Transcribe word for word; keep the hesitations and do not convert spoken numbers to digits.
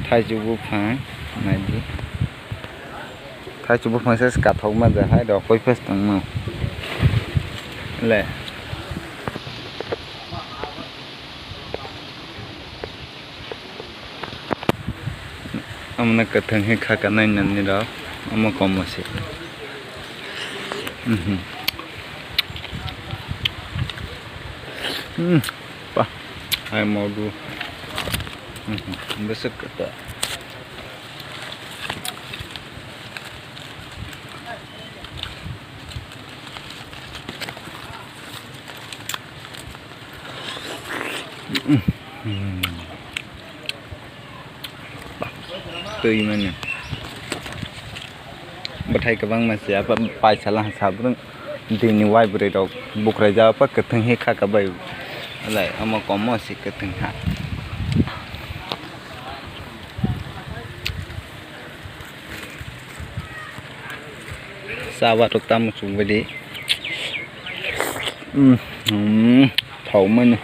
Thaichuk buphang, naidi. Thaichuk buphang se kathok manja hai rok koi phas tongmo. Le. Amno kwthwng he kha kanai nani rok, omo komo se. Mhm. Hmm, pa, hai modu. Mhm, besek kata. Hmm. Twi mani. Bwthai kwbangma se apa paisa lang sabrwng dini wai bwrwi rok bukhrai ja apa kwthwng he kha ka bai. Alai omo komo se kwthwng ha. Sawa rok tamo chubadi. Hmm, hmm, thok mani.